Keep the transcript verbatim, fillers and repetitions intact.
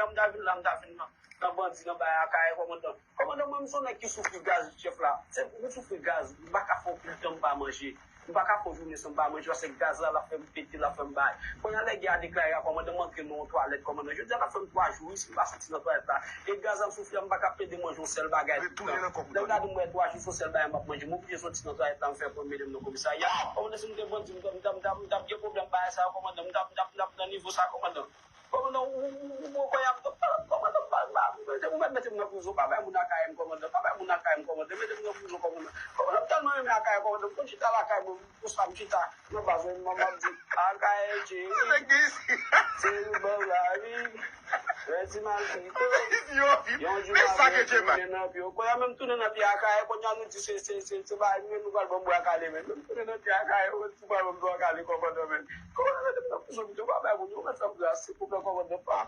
M ta vin la, m ta vin nan, nan bandi, nan bay Akayè, kòmandan. Kòmandan, mwen, m se yon nèg ki soufri gaz, chèf la. Se pou m soufri gaz, m pa ka fè yon tan m pa manje. M pa ka fè yon jounen san m pa manje, paske gaz la, l ap fè m pete, l ap fè m bay. Kounye a, lè gè a deklare a, kòmandan, m antre nan yon twalèt, kòmandan. Jodi a, l ap fè m twa jou, wi, si m pa soti nan twalèt la. E gaz la, m soufri a, m pa ka plede manje yon sèl bagay tout tan. Lè m gade m wè twa jou, se yon sèl bagay m ap manje. M oblije soti nan twalèt la, m fè pou m mete m nan komisarya. Kòmandan, si m te bandi, m t ap, m t ap, m t ap, m t ap gen pwoblèm bagay sa yo, kòmandan. M t ap, m t ap, m t ap nan nivo sa, kòmandan. Kòmandan, ou, ou, ou, ou, kòmandan, pa, pa, mete, ou mèt mete m nan prizon, pa bay moun Akayè m, kòmandan, pa bay moun Akayè m, kòmandan, mete m nan prizon, kòmandan. Kòmandan, m tèlman renmen Akayè, kòmandan, m konn chita lakay mwen, konsa m chita nan baz mwen, m ap di, Akayè cheri, cheri ban lavi, fè ti malkite, yon jou m ap tounen nan pye w, kounye a menm tounen nan pye Akayè, kounye a nou di se, se, se, se bagay nou, nou pral ban m bwa kale, men, menm tounen nan pye Akayè, ou menm tou pral ban m bwa kale, kòmandan, men. Kòmandan, mete m nan prizon, pito, pa bay moun, yo mèt fè m grasi, koupe kòmandan, pa.